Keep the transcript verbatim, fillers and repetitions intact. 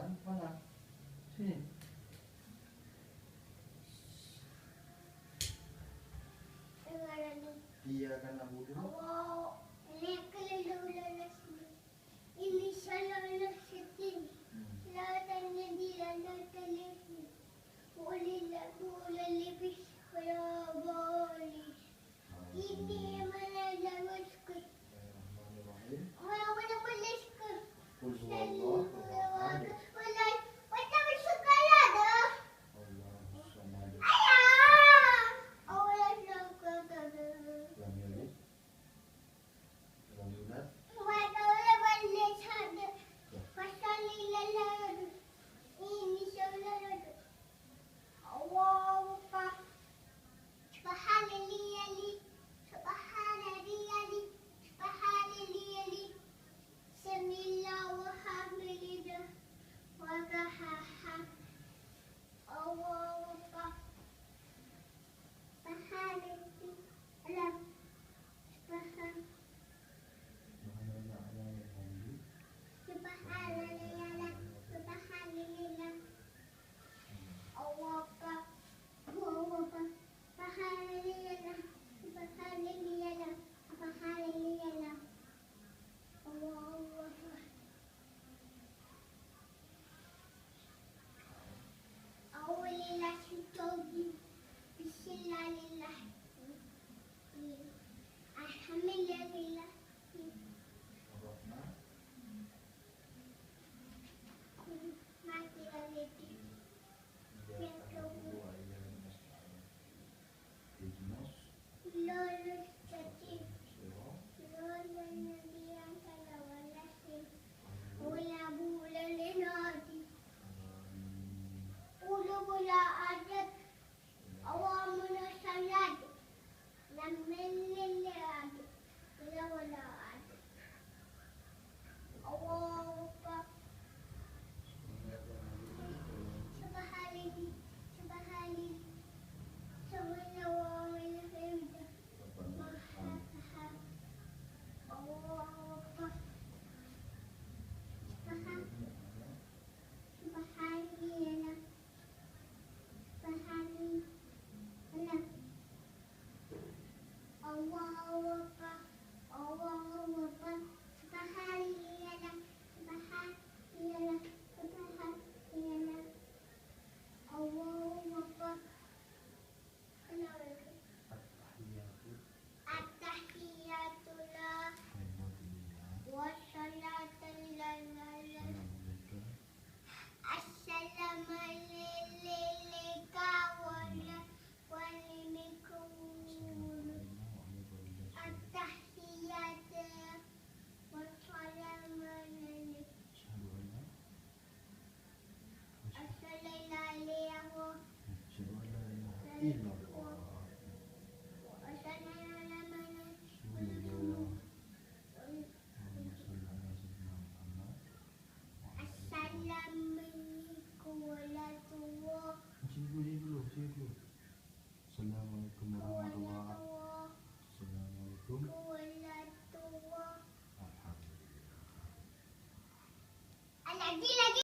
Kepala. Sini. Iyyaka na'budu. Ini salah sedih. Hmm. La tanjadi lana talifu. Ulil lebis. Ini mana lawan sekut. Bismillahirrahmanirrahim. Qul huwallahu ahad. Allahus samad. Lam yalid. Lam yulad. Allahu Akbar. Subhanallah, subhanallah, subhanallah. Bismillah, walhamdulillah, wallahu akbar. Subhanallah, subhan-, subhanallah, subhanallah. Allahu akbar, Allahu akbar. Subhanallah, subhanallah, subhanallah. Allahu akbar. Auzubillahi minasyaitonir rajim. Bismillahirrahmanirrahim. Alhamdulillah. Allahu Akbar. Subhanallah, subhanallah, subhanallah. Allahu Akbar. Subhan-, subhanallah. Subhanallah. Allahu Akbar, Allahu Akbar, subhanallah, subhanallah, subhanallah, Allahu Akbar. At-tahiyatu. At-tahiyatu lillah. Wassalatu lillah. Assalamu alaika wa ala Wa alaikum. At-tahiyatu wa salamu alaikum. Asyhadu an la ilaha illallah. Asyhadu an la ilaha illallah. Wa asyhadu anna Muhammadan Rasulullah. Allahumma shalli ala sayyidina Muhammad. Assalamualaikum warahmatullahi. Sini dulu, sini dulu, sini dulu. Assalamualaikum warahmatullahi. Assalamualaikum. Alhamdulillah.